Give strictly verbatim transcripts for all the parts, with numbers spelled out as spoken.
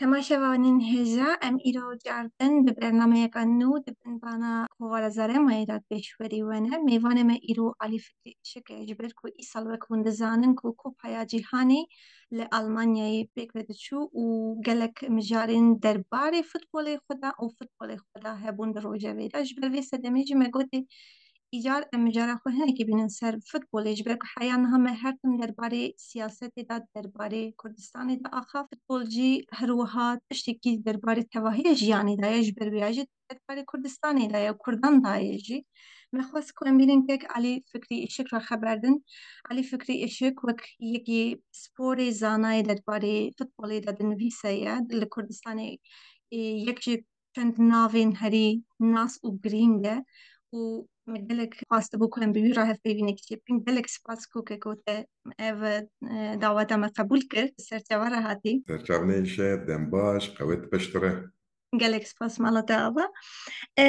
Temaşevanên hêja, em îro cardin bi bernameyeka nû di bin bana Kovara Zaremayê de pêşwerî we ne. Mêvanê me îro Alî Fikrî Işik e, ji ber ku îsal wek hûn dizanin ku Kupaya Cîhanê li Almanyayê pêk ve diçû û gelek mijarên derbarê futbolê xwe de û futbolê xwe de hebûn di rojevê de. Ji ber vê sedemê jî me gotê, îcar em mijara xwe hinekî bînin ser futbolê, ji ber ku heya niha me her tim derbarê siyasetê de, derbarê Kurdistanê de axa. Futbol jî her wiha tiştekî derbarê tevahiya jiyanê de ye, ji ber wê jî derbarê Kurdistanê de ye, Kurdan de ye jî. Me xwest ku em bînin kek Alî Fikrî Işik re xeber din. Alî Fikrî Işik wek yekî pisporê zanayê derbarê futbolê de dinivîse ye. Li Kurdistanê, ê, yek ji çend navên herî nas û girîng e û me gelek xwestibû ku em bi wî re hevpeyvînekî çêbikin. Gelek spas ku keko te ev, e, daweta me qebûl kir, serçava re hatî. Serçavneyê şe dem baş, qewet peştire. Gelek spas mala te ava. E,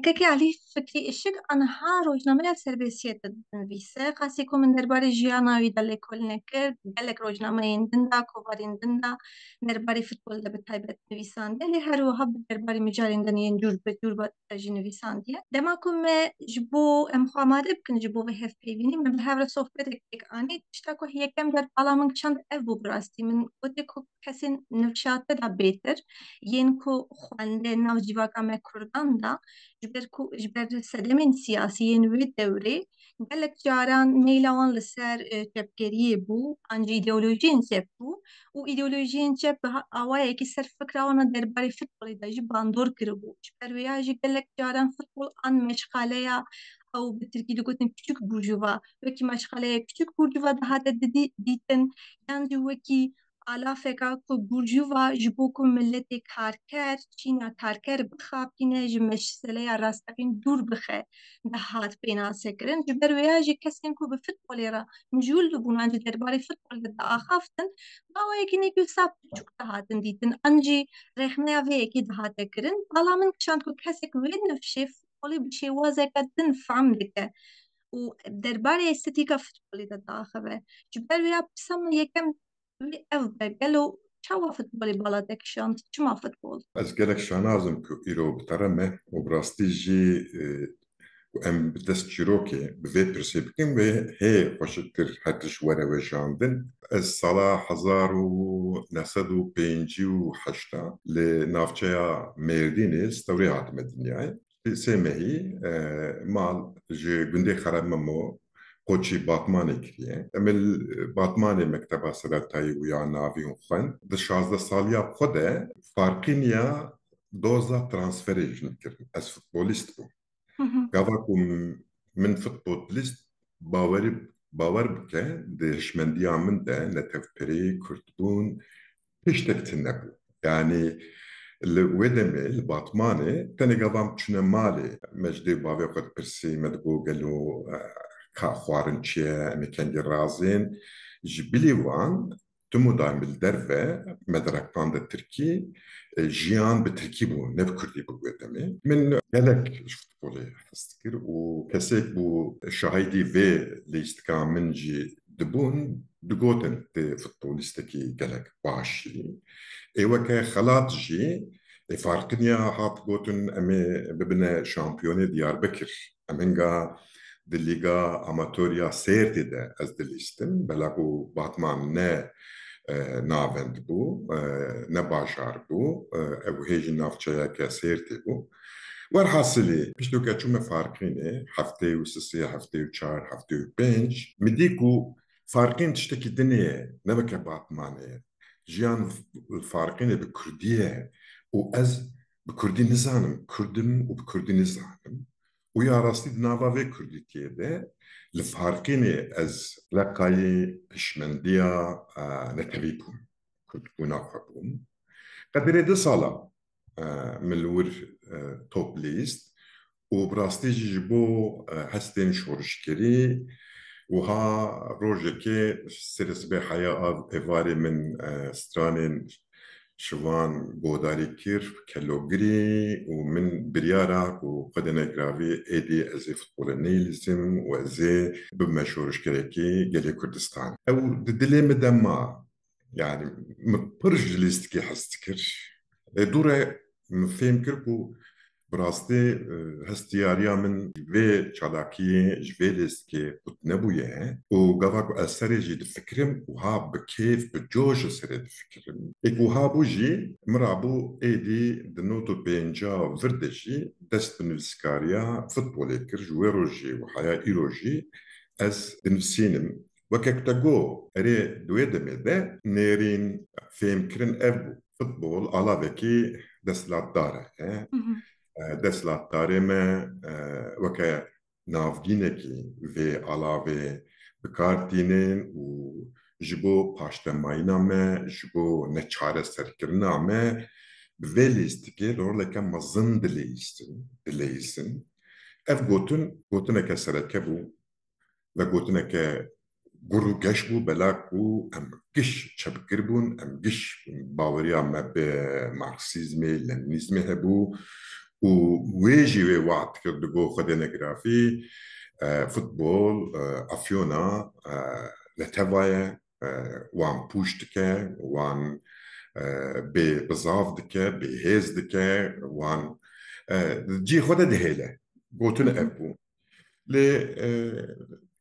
kekê Alî Fikrî Işik aniha rojnameya Serbestiyê de dinivîse. Qasî ku min derbarê jiyana wî de lêkolîne kir, gelek rojnameyên din de, kovarên din de, derbarê futbol de bi taybet nivîsandiye, lê her wiha bi derbarê mijarên din yên cûr bi cûr be jî nivîsandiye. Dema ku me ji bo em xwe amade bikin ji bo vê hevpeyvînê, me bi hev re sohbetek pêk anî. Tişta ku yekem car bala min kişand ev bû bi rastî. Min gotê ku kesên nivşate de bêtir, yên ku xwende nav civaka me Kurdan de, ji ber ku, ji ber sedemên siyasî yên wê dewrê, gelek caran meyla wan li ser, e, çepgeriyê bû, an jî îdeolojiyên çep bû û îdeolojiyên çep bi ha-, awayekî ser fikra wan a derbarê futbolê de jî bandor kiribû. Ji ber wêya jî gelek caran futbol an meşxaleya ew bi tirkî digotin küçük burjuva, wekî meşxaleya küçük burjuva dihate didî-, dîtin, yan jî wekî alafeka ku burjuva ji bo ku miletê karker, çîna karker bixapîne, ji meseleya rasteqîn dûr bixe, dihat pênasekirin. Ji ber wêya jî kesên ku bi futbolê re mijûl dibûn, an jî derbarê futbolê de diaxaftin, bi awayekî nêk wisa piçûk dihatin dîtin, an jî rexneya vê yekê dihate kirin. Bala min kişand ku kesek wê nifşê futbolê bi şêwazeke din fehm dike û derbarê estêtîka futbolê de diaxive. Ji ber wêya pirsa min yekem wê ev be, gelo çawa futbolê bala te kişand? Çima futbol? Ez gelek şanaz im ku îro bi te re me û bi rastî jî, e, ku em bi dest çîrokê bi vê pirsê bikin, wê hê xweşiktir her tişt were weşandin. Ez sala hezar û neh sed û pêncî û heşt a li navçeya Mêrdînê, Stewrê, hatime dinyayê. Sê mehî, e, mal ji gundê Xerememo, Qoçî Batmanê kiriye. Em li Batmanê mekteba seretayî û ya navîn xwend. Di şazdeh saliya xwe de farqîniya doza transferê jin kirin. Ez futbolîst bûm. Hı hı. Gava ku m-, min futbol dilîst, bawerî, bawer bike, di hişmendiya min de netewperî, kurdbûn, tiştek tune bû. Yanî li wê demê, li Batmanê, tenê gava em çûne malê, me ji dê bavê xwe dipirsî, me digot gelo, e, ka xwarin çi ye, em ê kengî razên. Ji bilî wan, tim û daîm li derve, me derheqandin tirkî, e, jiyan bi tirkî bû, ne bi kurdî bû wê demê. Min gelek ji futbolê hez dikir û kesek bû şahidî vê lîstika min jî dibûn, digotin, tu futbolîstekî gelek baş î. Ê weke xelat jî, ê farqiniya hat gotin, em ê bibine şampiyonê Diyarbekir. Em hinga di Lîga Amatoriya Sêrtê de ez dilîstim. Bela ku Batman ne, e, navend bû, e, ne bajar bû, e, ew hê jî navçeyeke Sêrtê bû. Werhasilî, piştî ku çûme Farqînê, heftê û sisê, heftê û çar, heftê û pênc, min dî ku Farqîn tiştekî dinê ye, ne weke Batmanê ye. Jiyan li Farqînê bi kurdî ye û ez bi kurdî nizanim, kurd im û bi kurdî nizanim. Û ya rastî di nava vê kurdîtiyê de li Farqînê ez leqayî hişmendiya, e, netewî bûm, kurdbûna xwe bûm. Qedirê du sala, e, min li wir, e, top lîst û bi rastî jî ji bo, e, hestên şorişgerî wiha rojekê serê sibê heya av êvarê min, e, stranên şivan godarî kir, kelogirî û min biryara ku xwedê negiravî êdî ez ê futbolê neylîsim û ez ê bibime şorişgerekî gelê Kurdistan. Ew di dilê min de ma. Yani min pir ji lîstikê hez dikir. Ê dûre min fêm kir ku bi rastî, e, hestiyariya min ji vê çalakiyê, ji vê lîstikê qut nebûye û gava ku ez serê jî difikirim, wiha bi kêf, bi coş ji serê difikirim. Ê ku wiha bû jî, min rabû êdî di nod û pênca vir de jî dest bi nivîskariya futbolê kir. Ji wê rojê û heya îro jî ez dinivîsînim. Weke ku te got, erê, di wê demê de nêrîn fêmkirin ev bû. Futbol alavekî desthilatdar e. E, desthilatdarê me, e, weke navgînekî vê alavê bi kar tînin û ji bo paştemayîna me, ji bo neçareserkirina me bi vê lîstikê roleke mezin dileyîsin, dileyîsin. Ev gotin, gotineke sereke bû. Vegotineke gur û geş bû, bela ku em giş çepgir bûn, em giş baweriya me bi Marksîzmê, Lenînîzmê hebû û wê jî wê wad dikir, digot Xwedê negrafî, e, futbol, e, afyona, e, netewa ye, e, wan pûç dike, wan, e, bê bizav dike, bêhêz dike, wan, e, cî xwe de dihêle. Gotin ev bû. Lê, e,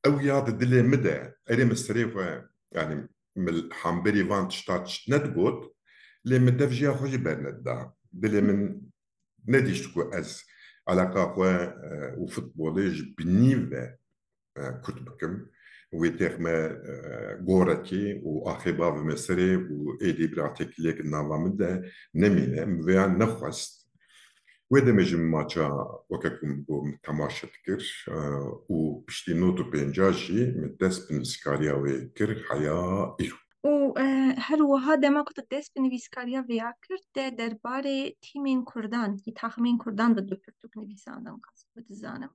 ew ya di dilê min de, erê min serê xwe, yani min li hemberî van tişta tişt nedigot, lê min dev jiya xwe jî bernedida. Dilê min nedîşt ku ez eleqa xwe, e, û futbolê ji binî ve, e, kurt bikim. Wê têx me, e, gorekê û axê bavê me serê û êdî bira têkiliyek nava min de nemîne. Min vêya nexwest. Wê demê jî min maça weke ku min got min temaşe dikir, e, û piştî nod û pênca jî min dest bi nivîskariya wê kir heya îro. Û, e, her wiha dema ku tu dest bi nivîskariya vêya kir, te derbarê tîmên Kurdan, yî taximên Kurdan de du pirtûk nivîsandin, qas ku dizanim.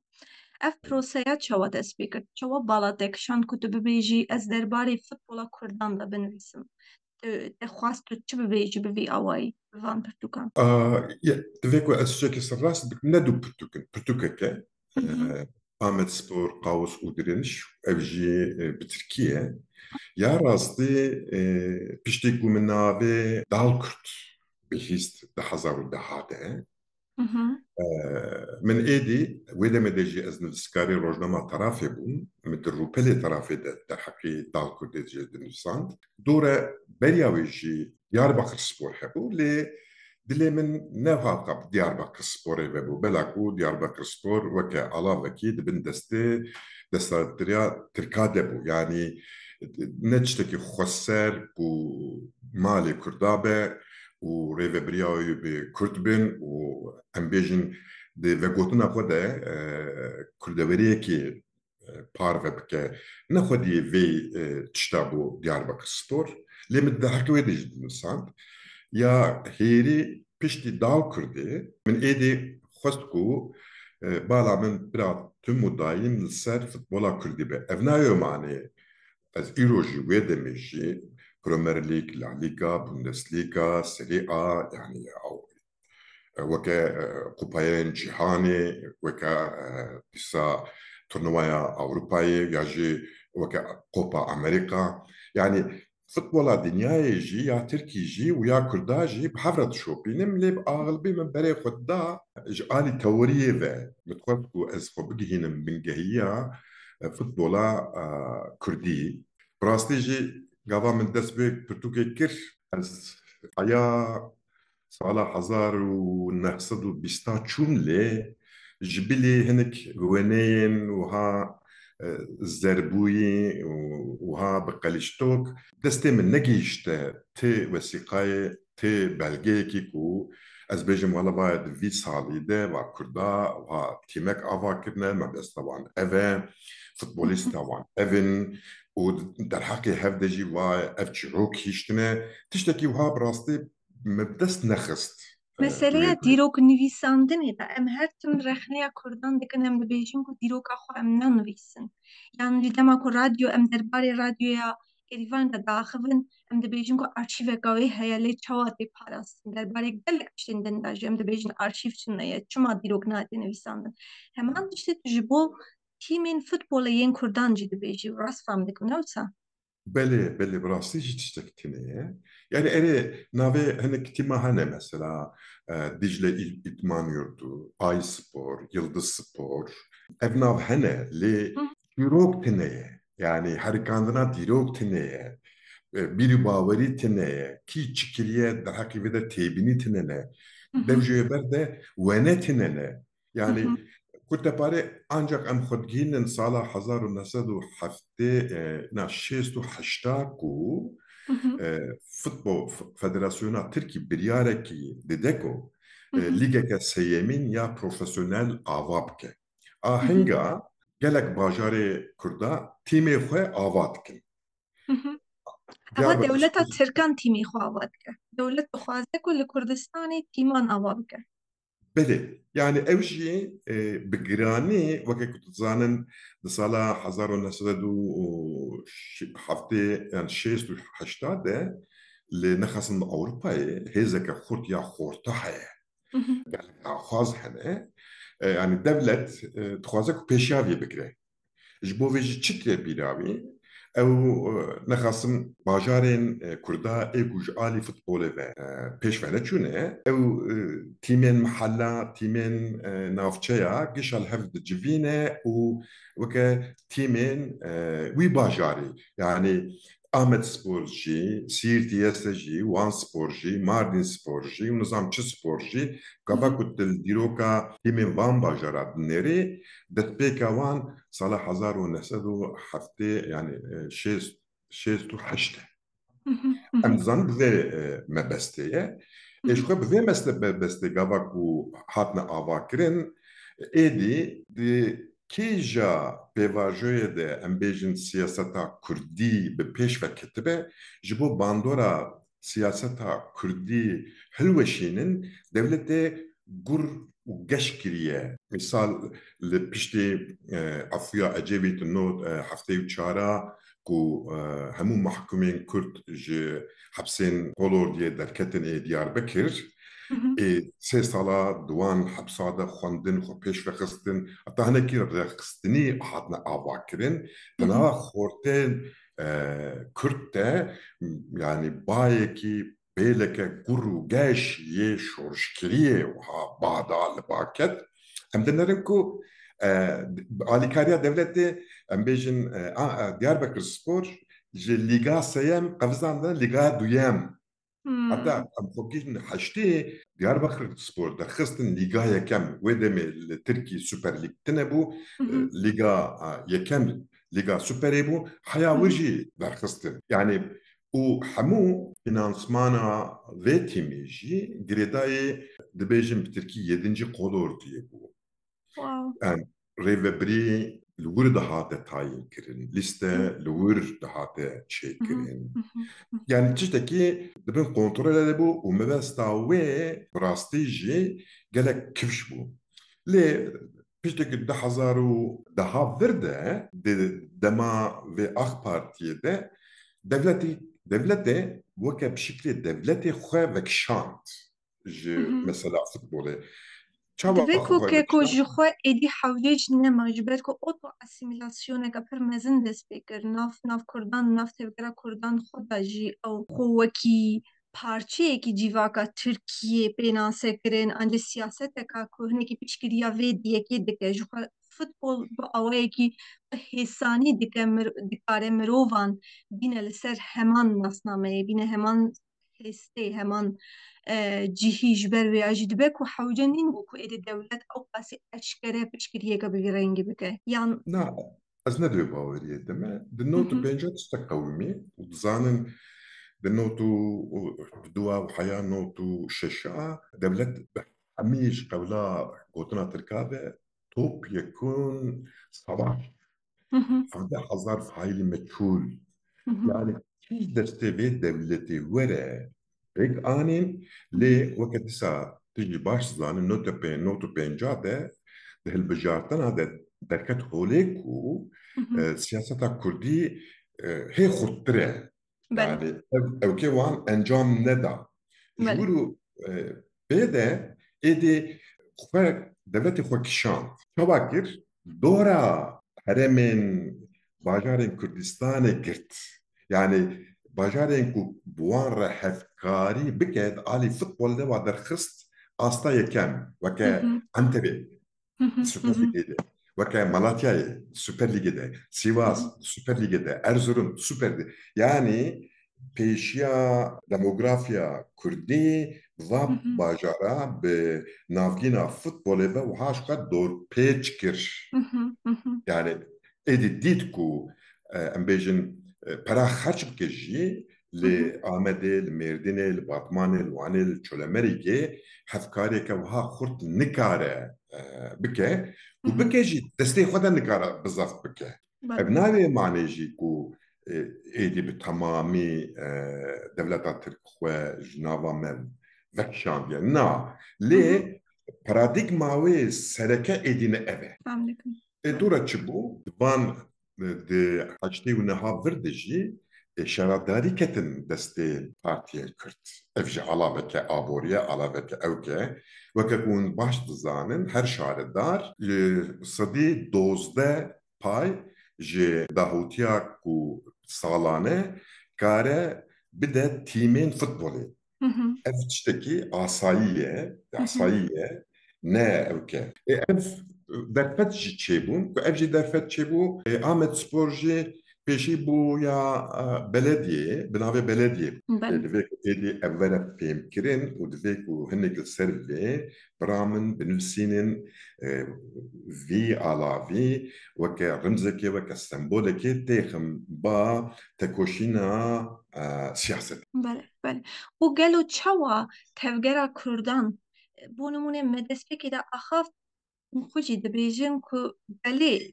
Ev proseya çawa dest pê kir? Çawa bala te kişand ku tu bibêjî, ez derbarê futbola Kurdan de binivîsim? Te, te xwest tu çi bibêjî bi vî awayî, bi van pirtûkan? A, ye, divê ku ez tiştekî serrast bikim, ne du pirtûk in, pirtûkek e. Hı hı. E, Ahmet Spor, Kaos û Direniş, ev jî, e, bi tirkî ye. Ya rastî, e, piştî ku min navê Dalkurt bihîst di hezar û deha de, Hı hı. Ee, min êdî, wê demê de jî ez nivîskarê rojnama Terafê bûm. Min di rûpelê Terafê de derheqî Dal Kurdê jî dinivîsand. Dore beriya wê jî Diyarbakir Spor hebû, lê dilê min ne halka bi Diyarbakir Sporê vebû. Bela ku Diyarbakir Spor weke alavekî di bin destê desthilatdariya Tirka de bû. Yanî ne tiştekî xweser ku malê Kurda be, û rêvebiriya wî bi Kurd bin û em bêjin di vegotina xwe de, e, kurdeweriyekê, e, parve bike. Ne xwediyê vê, e, tişta bû Diyarbakir Spor. Lê min di heqê wê de jî dinivîsand. Ya hêrî piştî Dal Kurdê min êdî xwest ku, e, bala min bira tim û dayîn li ser futbola Kurdî be. Ev nayê manê Ez îro jî wê demê jî Premier League, La Liga, Bundesliga, Serie A, yanî ew, e, weke, e, Kupayên Cîhanê, weke, e, dîsa Turnuvaya Ewropayê ya jî weke Copa America. Yanî futbola dinyayê jî ya Tirkî jî û ya Kurda jî bi hev re dişopînim, lê bi axilbî min berê xwe da ji alî teoriyê ve. Min dixwest ku ez xwe bigihînim bingehiya, e, futbola, e, Kurdî. Bi rastî jî gava min dest bi pirtûkê kir, ez aya sala hezar û neh sed û bîsta çûm lê ji bilî hinek wêneyên wiha, e, zerbûyî û wiha bi qelîştok destê min negihîşte ti wesîqayê, ti belgeyekî ku ez bêjim, wela vaye di vî salî de va Kurda wiha tîmek ava kirine, mebesta wan ev e, futbolîsta wan ev in û derheqê hev de jî va ev çîrok hiştine. Tiştekî wiha bi rastî me bi dest nexist. Meseleya dîrok nivîsandinê de em her tim rexneya Kurdan dikin, em dibêjin ku dîroka xwe em nanivîsin. Yan jî dema ku radyo, em derbarê radyoya Êrîvan de diaxivin, em dibêjin ku arşîveka wê heye, lê çawa tê parastin? Derbarê gelek tiştên din de jî em dibêjin arşîv çi ne ye, çima dîrok nayê tê nivîsandin. Heman tiştê tu ji bo tîmên futbolê yên Kurdan jî dibêjî û rast fam dikim, ne wisa? Belê, belê, bi rastî jî tiştek tune ye. Yani erê navê hinek tîma hene mesela, e, Dicle İ-, İdman Yurdu, Ay Spor, Yıldız Spor. Ev nav hene, lê Hı. dîrok tune ye. Yani herikandina dîrok tune ye. E, bîr û bawerî tune ye. Kî çi kiriye, derheqî vê de têbînî tune ne. Hı hı. Dev jê ber de wene tune ne. Yani Hı hı. kurteparê ancak em xwe digihînin sala hezar û neh sed û heftê, e, na, şêst û heşta ku, Hı hı. e, futbol f-, federasyona Tirkî biryarekî dide ku, e, Hı hı. lîgeke sêyemîn ya profesyonel ava bike. A Hı hı. hinga gelek bajarê Kurda tîmê xwe ava dikin. Hı hı. Eva Diyarbakir dewleta Spor Tirkan tîmê xwe ava dike. Dewlet dixwaze ku li Kurdistanê tîman ava bike. Belê. Yani ew jî, e, bi giranî, weke ku dizanin, di sala hezar û neh sed û heftê, yani şêst û heşta de li nexasin li Ewropayê hêzeke xurt ya xorta heye. Hı hı. Gelek daxwaz hene. E, yani dewlet, e, dixwaze ku pêşiya vê bigire. Ji bo vê jî çi tê bîra wî? Ew, e, nexasim bajarên, e, Kurda ê ku ji alî futbolê ve, e, pêş ve neçûne, ew, e, tîmên mihella, tîmên, e, navçeya gişa li hev dicivîne û weke tîmên, e, wî bajarî, yani Amed Spor jî, Siirt Y S jî, Wan Spor jî, Mardin Spor jî û nizam çi spor jî, gava Hı hı. ku tu li dîroka tîmên van bajara dinêrî, destpêka wan sala hezar û neh sed û heftê, yani, e, şêst, şêst û heşt e. Hı hı, hı hı. Em dizanin bi vê, e, mebestê ye. Hı Ê hı. ji xwe bi vê mesle-, mebestê gava ku hatine avakirin, êdî di kêja pêvajoyê de, em bêjin siyaseta kurdî bi pêş ve ketibe, ji bo bandora siyaseta kurdî hilweşînin, dewletê gur û geş kiriye. Misal, li piştî, e, efûya Ecevît nod, e, heftê û çar a ku, e, hemû mahkumên kurd ji hepsên Kolordiyê derketin ê Diyarbekir, Hı hı. ê sê sala di wan hepsa de xwendin, xwe pêş ve xistin, heta hinekî rêxistinî hatine avakirin. Hı hı. Di nava xortên, e, kurd de, yani bayekî pêleke gur û geş yê şorşkiriyê wiha bada li ba ket. Em dinerin ku, e, alîkariya dewletê, em bêjin, e, a, e, Diyarbekir Spor ji Lîga Seyem qevizandine Lîga Duyem. Hmm. Heta em xwe bigihîjin heştê, Diyarbekir Spor derxistin Lîga Yekem. Wê demê li Tirkî Süper Lig tine bû. Hı hı. E, Lîga, e, Yekem, Lîga Superê bû. Heya Hı wir hı. jî derxistin. Yani û hemû finansmana vê tîmê jî girêdayê, dibêjin bi tirkî, yedinci kolordiyê bû. Wow. Yani rêvebirî li wir dihate tayîn kirin, lîste Hı. li wir dihate Hı hı, çêkirin. hı hı, hı hı. Yani tiştekî di bin kontrolê de bû û mebesta wê bi rastî jî gelek kifş bû. Lê piştî ku du hezar û deh vir de, di dema vê AK Partiyê de, dewletî, dewletê weke bi şiklê dewletê xwe vekişand ji Hı hı. mesela futbolê. Çawa Divê xwe ku vekişand? Keko ji xwe êdî hewlêc nema, ji ber ku oto asîmîlasyoneke pir mezin dest pê kir. Nav, nav Kurdan, nav tevgera Kurdan xwe de jî ew xwe wekî parçeyekî civaka Tirkiyê pênase kirin, ancî siyaseteka ku hinekî piştgiriya vê yekê dike, ji xwe futbol bi awayekî bi hêsanî dike, mir-, dikare mirovan bîne li ser heman nasnameyê, bîne heman hêstê, heman, e, cihî. Ji ber wê ya jî dibe ku hewce nîn bû ku êdî dewlet ew qasî eşkere piştgiriyeke bi vî rengî bike. Yan Na, ez ne di wê baweriyê de me. Di Hı not û hı. pênc a tiştek qewimî û dizanin di not û, û di dua û heya not û şeş a dewlet bi hemî ji qewla gotina Tirka ve topyekun savaş. Hı hı. Hevdeh hezar faîlî meçhûl. Hı hı. Yani kî destê vê dewletê were pêk anîn, lê Hı hı. weke dîsa tu jî baş dizanin, nota pê-, not û pênc a de di hilbijartina de derket holê ku, Hı hı. e, siyaseta kurdî, e, hê xurttir e. Belê. Yani ev, ewkê wan encam neda. Ji Belê. wir û, e, pê de êdî xwe, dewletê xwe kişand. Çawa kir? Dora herêmên bajarên Kurdistanê girt. Yani bajarên ku bi wan re hevkarî bike, di alî futbol de wa derxist asta yekem, weke Hı hı. Entebê Hı hı, hı Süper hı. Lîgê de, weke Malatyayê Süper Lîgê de, Sivas Hı hı. Süper Lîgê de, Erzurum Süper Lîgê. Yani pêşiya demografiya Kurdî va Hı hı. bajara bi navgîna futbolê ve wiha ji xwe dorpêç kir. Hı hı, hı hı. Yani êdî dît ku, e, em bêjin, e, pera xerç bike jî, Hı lê hı. Amedê, li Mêrdînê, li Batmanê, li Wanê, li Çolemerîgê hevkariyeke wiha xurt nikare, e, bike û Hı hı. bike jî destê xwe de nikare bizaf bike. Belê. Ev navê manê jî ku, e, êdî bi temamî, e, dewleta Tirk xwe ji nava me vekişandiye. Na, lê Hı hı. paradîgma wê sereke êdî ne ev e. Fem dikim. Ê dû re çi bû? Di van, e, di heştê û neha vir de jî, e, şaredarî ketin destê partiyên Kurd. Ev jî alaveke aborî ye, alaveke ewk e. Weke ku hûn baş dizanin, her şaredar, e, sedî dozdeh pay ji dahotiya ku salane kare bide tîmên futbolê. Hı hı. Ev tiştekî asayî ye, Hı hı. asayî ye, ne ewk e. E, ev derfet jî çêbûn, ku ev jî derfet çêbû, e, Amed Spor jî pêşî bû ya, e, belediyê, bi navê belediyê. Belê. E, divê ku êdî ev were fêmkirin û divê ku hinek li ser vê bira min binivîsînin, e, vî alavî weke rimzekê, weke sembolekê têxin ba tekoşîna, e, siyasetê. Belê, belê. Û gelo çawa tevgera Kurdan, bo nimûne me destpêkê de axaft, hûn xwe jî dibêjin ku belê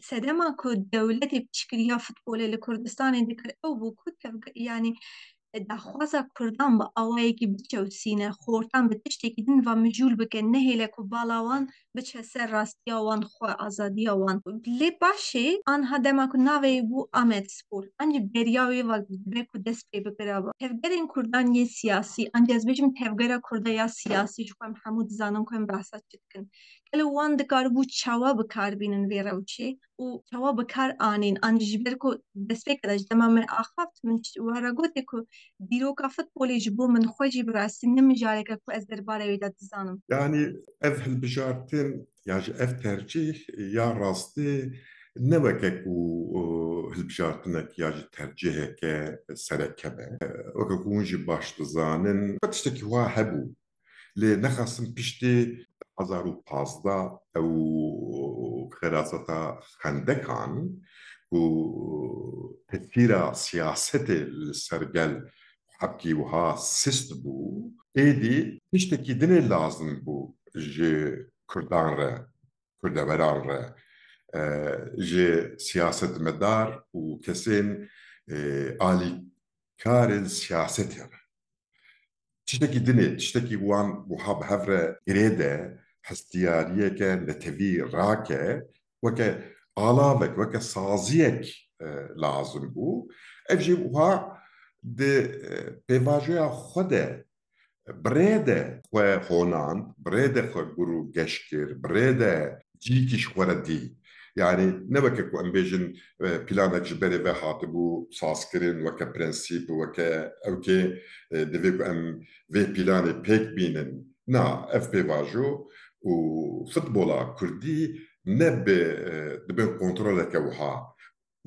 sedema ku dewletê piştgiriya futbolê li Kurdistanê dikir ew bû ku tevge-, yanî daxwaza Kurdan bi awayekî biçewsîne, xortan bi tiştekî din ve mijûl bike, nehêle ku bala wan biçe ser rastiya wan xwe, azadiya wan. Lê paşê anha dema ku navê bû Amed Spor, ancî beriya wê ve dibe ku dest pê bikiraba. Tevgerên Kurdan yên siyasî, ancî ez bêjim tevgera Kurda ya siyasî, ji xwe em hemû dizanin ku em behsa çi dikin. Gelo wan dikaribû çawa bi kar bînin vê rewşê û çawa bi kar anîn? An ji ber ku destpêkê de ji dema me axaft, min ji we re gotê ku dîroka futbolê ji bo min xwe jî bi rastî ne mijareke ku ez derbarê wê de dizanim. Yanî ev hilbijartin ya jî ev tercîh ya rastî ne weke ku, e, hilbijartinek ya jî tercîheke sereke be. E, weke ku hûn jî baş dizanin, tiştekî wa hebû. Lê nexasim piştî du hezar û pazdeh ew xerasata Xendekan ku tesîra siyasetê li ser gel hebkî wiha sist bû, êdî tiştekî dinê lazim bû ji Kurdan re, Kurdeweran re, e, ji siyasetmedar û kesên, e, alîkarên siyasetê re. Tiştekî dinê, tiştekî wan wiha bi hev re girê de, hestiyariyeke netewî rake, weke alavek, weke saziyek, e, lazim bû. Ev jî wiha di, e, pêvajoya xwe de, bi rê de xwe honand, bi rê de xwe gur û geş kir, bi rê de cîkî ji xwe re dî. Yanî ne weke ku em bêjin, e, planek ji berê ve hatibû sazkirin, weke prensîp, weke ewkê, e, divê ku em vê planê pêk bînin. Na, ev pêvajo û futbola kurdî ne bi, e, di bin kontroleke wiha.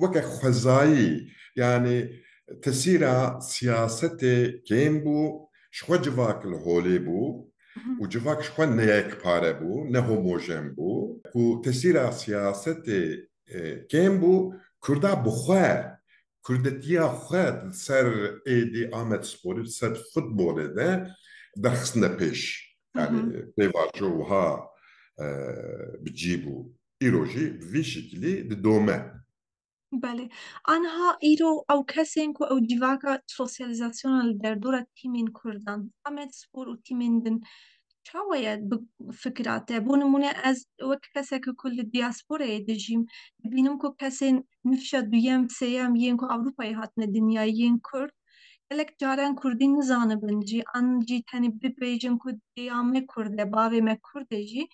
Weke xwezayî, yanî tesîra siyasetê kêm bû, ji xwe civak li holê bû Mhm. û civak ji xwe neyekpare bû, ne homojen bû, ku tesîra siyasetê, e, kêm bû, Kurda bi xwe, Kurdetiya xwe di ser êdî Amed Sporî, di ser futbolê de derxistine pêş. Yani Mhm. pêvajo wiha, e, bi cî bû. Îro jî bi vî şekilî didome. Belê. Anha îro ew kesên ku ew civaka sosyalizasyona li derdora tîmên Kurdan, Amed Spor û tîmên din çawa ye bi fikra te? Bo nimûne ez wek keseke ku li diasporayê dijîm, dibînim ku kesên nifşa duyem, sêyem yên ku Ewropayê hatine dinyayê yên Kurd, gelek caran Kurdî nizanibin jî, an jî tenê bibêjin ku dêya me Kurd e, bavê me Kurd e jî,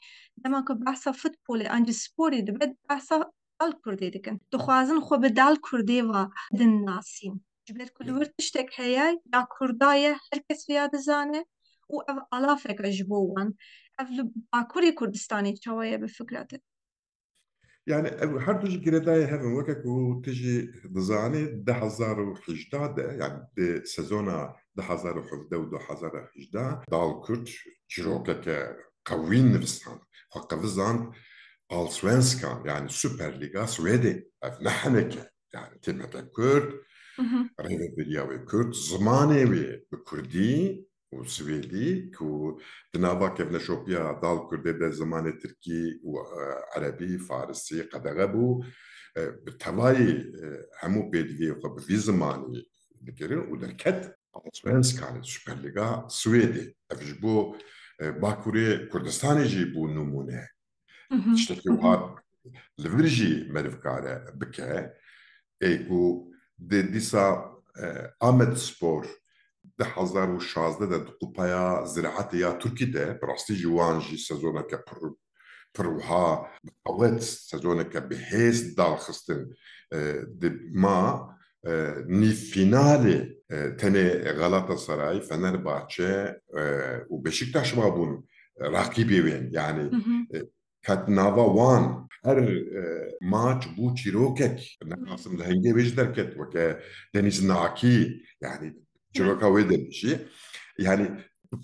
dema ku behsa futbolê an jî sporê dibe, behsa dal Kurdê dikin. Dixwazin xwe bi dal Kurdê ve din nasîn. Ji ber ku li wir tiştek heye ya kurda ye, her kes vêya dizane û ev alafeke ji bo wan. Ev li Bakurê Kurdistanê çawa ye bi fikra te? Yani ev her du jî girêdayê hev in. Weke ku tu jî dizanî, du hezar û hejdeh de, yani di sezona du hezar û hevdeh û du hezar û hejdeh, Dalkurd çîrokeke qewî nivisand. Xwe qevizand Allsvenskan, yani Süperliga Swêdê. Ev ne heneke, yani têmete Kurd, rêvebiriya wê Kurd, zimanê wê bi Kurdî û Swêdî, ku di nava kevneşopiya Dalkurdê de zimanê Tirkî û, e, Erebî, Farisî qedexe bû. E, bi tevayî, e, hemû pêdiviyê xwe bi vî zimanî dikirin û derket Allsvenskan, Süperliga Swêdê. Ev ji bo, e, Bakurê Kurdistanê jî bû nimûne. Tiştekî wiha li vir jî meriv kare bike. Ê ku di dîsa, e, Amedspor du hezar û şazdeh de di Kupaya Ziraetê ya Tirkî de, bi rastî jî wan jî sezoneke pir, pir wiha bi qewet, sezoneke bi hêz darxistin, e, di ma, e, nîvfînalê, e, tenê Galatasaray, Fenerbahçe, e, û Beşiktaş mabûn, e, raqîbê wên. Yani, e, ket nava wan. Her, e, maç bû çîrokek. Nexasim li hingê wê jî derket, weke Denîz Nakî, yani çîroka wê de jî. Yani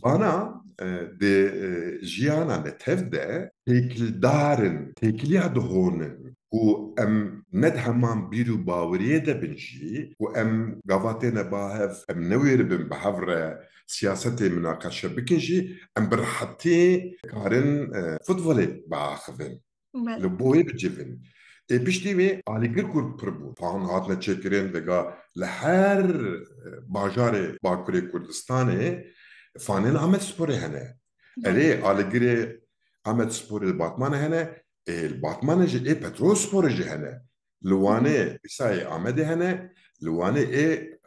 vana, e, di, e, jiyana netev de têkildar in, têkiliya dihonin ku em ne di heman bîr û baweriyê de bin jî, ku em gava têne ba hev, em newêribin bi hev re siyasetê minaqeşe bikin jî, em bi rehetî karin, e, futbolê biaxivin. Belê. Li bo wê bicivin. Ê piştî wê alîgir ku pir bû. Fan hatine çêkirin, vêga li her, e, bajarê Bakurê Kurdistanê fanên Amedsporê hene. Belê. Erê, alîgirê Amedsporê li Batmanê hene, ê, li Batmanê jî ê Petrolsporê jî hene. Li Wanê, Hı hı. Îsayê Amedê hene, li Wanê ê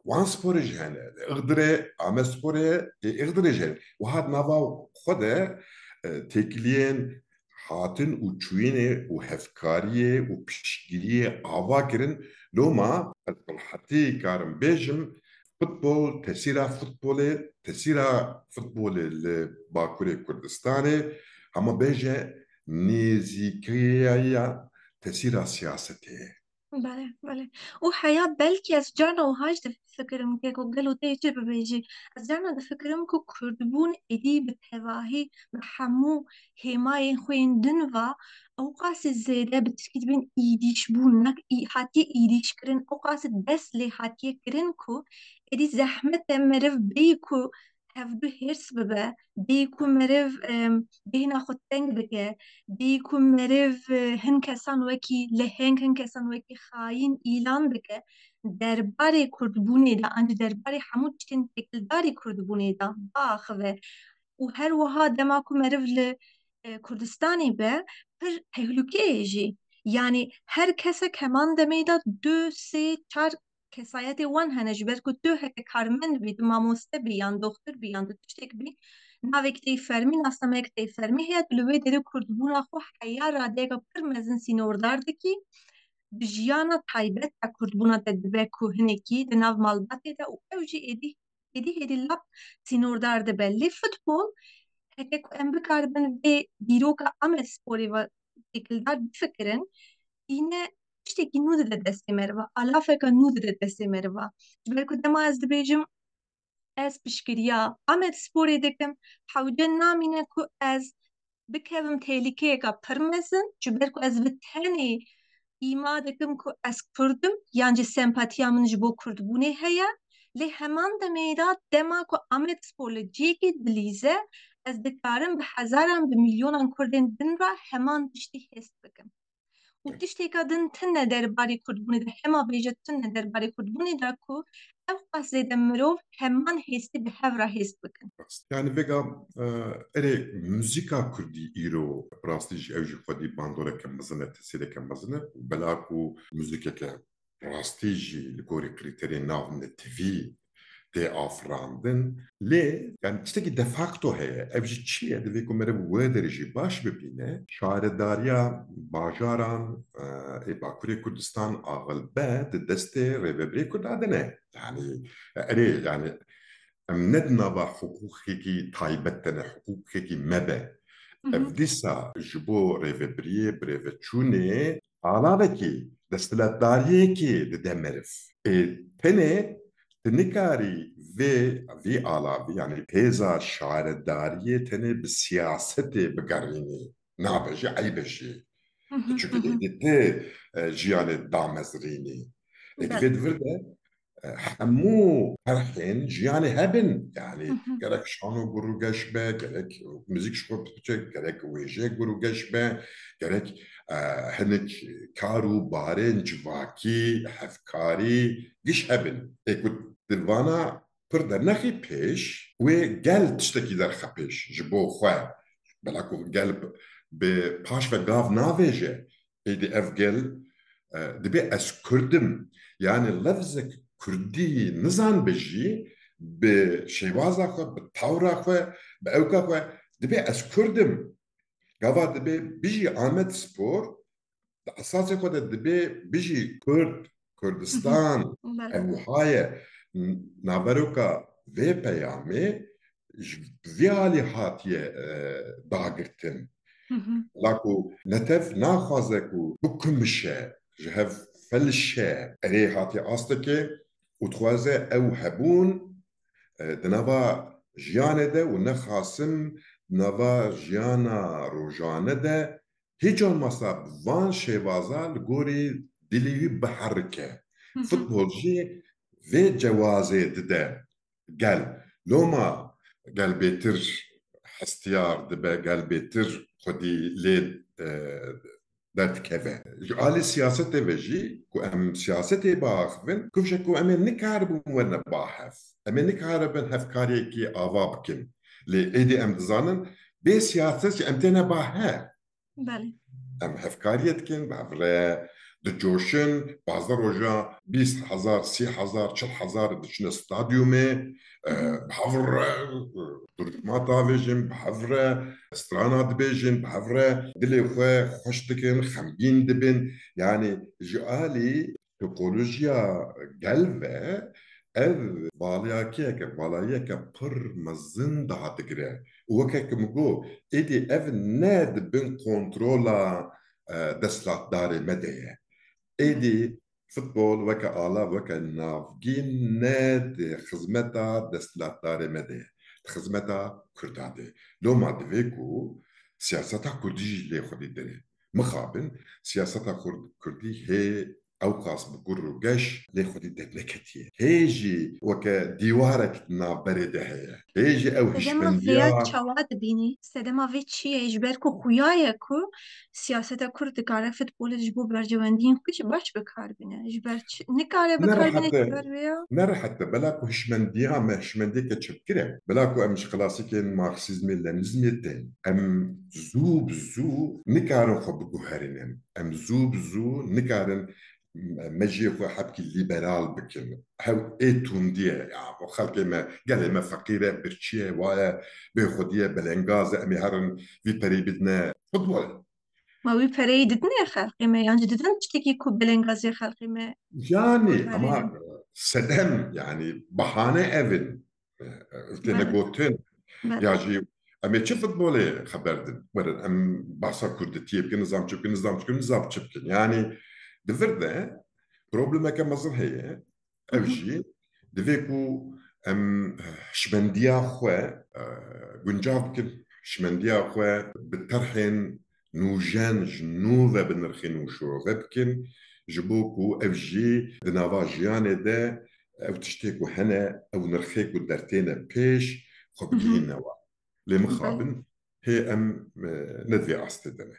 Wansporê jî hene. Li Ixdirê Amedsporê ê Ixdirê jî hene. Wiha di nava xwe de, e, têkiliyên hatin û çûyînê û hevkariyê û piştgiriyê ava kirin. Loma ez bi rehetî karim bêjim, futbol, tesîra futbolê, tesîra futbolê li Bakurê Kurdistanê, hema bêje nêzîkiya tesîra siyasetê ye. Belê, belê. Û heya belkî ez carna wiha jî difikirim, ke ku gelo tê çi bibêjî. Ez carna difikirim ku kurdbûn êdî bi tevahî, bi hemû hêmayên xwe yên din va, ew qasî zêde bi tirkî dibên îdîşbûn, ne î-, hatiye îdîşkirin, ew qasî dest lê hatiye kirin ku êdî zehmet e meriv bêyî ku hevdu hêrs bibe, bêyî ku meriv, em, bêhna xwe teng bike, bêyî ku meriv, e, hin kesan wekî leheng, hin kesan wekî xayîn îlan bike, derbarê kurdbûnê de, an jî derbarê hemû tiştên têkildarî kurdbûnê de biaxive. Û her wiha dema ku meriv li, e, Kurdistanê be, pir tehlûke ye jî. Yanî her kesek heman demê de du, sê, çar kesayetê wan hene, ji ber ku tu heke karmend bî, tu mamoste bî, yan doxtur bî, yan tu tiştek bî, navek tê fermî, nasnameyek tê fermî heye, tu li wê derê kurdbûna xwe heya radeyeke pir mezin sînordar dikî. Bi jiyana taybet ya kurdbûna te dibe ku hinekî di nav malbatê de û ew jî êdî, êdî hêdî lap sînordar dibe. Lê futbol, heke ku em bikaribin vê dîroka Amedsporê ve têkildar bifikirin, tîne tiştekî nû dide destê meriva, alafeka nû dide destê meriva. Ji ber ku dema ez dibêjim, ez piştgiriya Amedsporê dikim, hewce namîne ku ez bikevim tehlîkeyeka pir mezin, ji ber ku ez bi tenê îma dikim ku ez kurd im, yan jî sempatiya min ji bo kurdbûnê heye, lê heman demê de dema ku Amedspor li cihekê dilîze, ez dikarim bi hezaran, bi milyonan kurdên din re heman tiştî hêst bikim. Û tiştêka din tune derbarê kurdbûnê de, hema bêje tune derbarê kurdbûnê de ku ew qas zêde mirov heman hêstî bi hev re hêst bikin. Rast. Yani vêga, e, erê muzîka kurdî îro rastî jî ew jî xwedî bandoreke mezin e, tesîreke mezin e. Û bela ku muzîkeke rastî jî li gorî krîterên nav netivî tê afirandin. Lê, yani tiştekî de facto heye. Ev jî çi ye? Divê ku meriv wê derê jî baş bibîne. Şaredariya bajaran, e, ê Bakurê Kurdistan axil be di destê rêvebirê Kurda de ne. Yani, erê, yani, em ne di nava hiqûqekî taybet de ne, hiqûqekî me be. Ev dîsa ji bo rêvebiriyê, birêveçûnê, alavekî, desthilatdariyekê dide meriv. Ê, tenê tu nikarî vê, vî alavî, yani hêza şaredariyê tenê bi siyasetê bigerînî. Nabe jî, eyb e jî. Çünkü êdî tê, e, jiyanê damezrînî. Ê, di vê di vir de, e, hemû ferhên jiyanê hebin. Yani gerek şano gur û geş be, gerek muzîk ji xwe biçe, gerek wêje gur û geş be, gerek, e, hinek kar û barên civakî, hevkarî, giş hebin. Ê ku di vana pir dernexî pêş, wê gel tiştekî derxe pêş ji bo xwe. Bela ku gel bi, bi paş ve gav navêje. Êdî ev gel, e, dibê ez Kurd im. Yani levzek Kurdî nizanbe jî, bi şêwaza xwe, bi tawra xwe, bi ewka xwe, dibê ez Kurd im. Gava dibê bijî Amed Spor, di esasê xwe de dibê bijî Kurd, Kurdistan, ev wiha ye. N-, naveroka vê peyamê ji vî alî hatiye, e, dagirtin. La ku netev naxwaze ku bikumişe, ji hev felişe, erê hatiye astekê û dixwaze ew hebûn, e, di nava jiyanê de û ne xasim di nava jiyana rojane de, hiç olmazsa bi van şêwaza li gorî dilê wî biherike. Futbol jî vê cewazê dide. Gel, loma gel bêtir hestiyar dibe, gel bêtir xwedî lê, e, derdikeve. Ji alî siyasetê ve jî ku em siyasetê biaxivin, kifşe ku em ê nikaribin werne ba hev. Em ê nikaribin hevkariyekî ava bikin. Lê êdî em dizanin, bê siyaset jî em têne ba hev. Belê. Em hevkariyê dikin, bi hev re dicoşin, pazdeh roja bîst hezar, sî hezar, çil hezar diçine stadyumê, e, bi hev re, e, durûtma davêjin, bi hev re strana dibêjin, bi hev re dilê xwe xweş dikin, xemgîn dibin. Yani ji alî psîkolojiya gel ve ev valiyakiyeke, valayiyeke pir mezin daha digire. Û weke ku min got, êdî ev ne di bin kontrola, e, desthilatdarê me de ye. Êdî futbol weke alav, weke navgîn ne di xizmeta desthilatdarê me de ye. Di xizmeta Kurda de ye. Loma divê ku siyaseta Kurdî jî lê xwedî derê. Mixabin, siyaseta Kurd-, Kurdî hê ewqas bi gur û geş lê xwedî derneketiye. Hê jî weke dîwarek di navberê de heye. Hê jî ew Sedema hişmendiya vêya çawa dibînî? Sedema vê çi ye? Ji ber ku xuya ye ku siyaseta Kurd dikare futbolê ji bo berjewendiyên xwe jî baş bi kar bîne. Ji ber çi? Nikare bi Ne kar bîne rehet e. ji ber vêya? Ne rehet e. Bela ku hişmendiya me hişmendiyeke çepgir e. Bela ku em ji klasîkên Marksîzmê, Lenîzmê tên. Em zû bi zû nikarin xwe biguherînin. Em zû bi zû nikarin mejiyê xwe hebkî lîberal bikin. Hew ê tundî ye. Ya, xelkê me, gelê me feqîr e, birçî ye, wa ye, bêxwedî ye, belengaz e, em ê herin vî perî bidine futbol. Ma wî pereyî didinê xelkê me, yan jî didin tiştekî ku belengazî xelkê me Yani, ama sedem, yani bahane ev in. E, e, têne Belê. gotin. Belê. Ya jî em ê çi futbolê xeber din? Werin, em bahsa kurditiyê bikin, nizam çi bikin, nizam çi bikin, nizam çi bikin. Yani, di vir de problemeke mezin heye. Ev Hı hı. jî divê ku em hişmendiya xwe, e, guncav bikin. Hişmendiya xwe bi terhên nûjen ji nû ve bi nirxê nû şirove bikin. Ji bo ku ev jî di nava jiyanê de ew tiştê ku hene, ew nirxê ku dertêne pêş, xwe Hı hı. bigihîne wan. Lê Belê. mixabin, hê em, e, ne di vê astê de ne.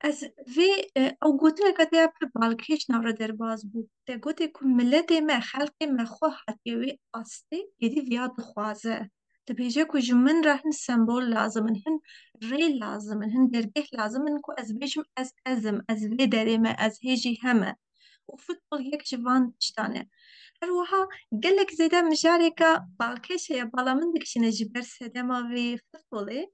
Ez vê, e, ew gotineka te ya pir balkêş nav re derbaz bû. Te gotê ku miletê me, xelkê me xwe hatiye wê astê, êdî viya dixwaze. Dibêje ku ji min re hin sembol lazim in, hin rê lazim in, hin dergeh lazim in ku ez bêjim ez, ez im, ez vê derê me, ez hê jî heme. Û futbol yek ji van tiştan e. Her wiha gelek zêde mijareka balkêş heye, bala min dikişîne ji ber sedema vê futbolê.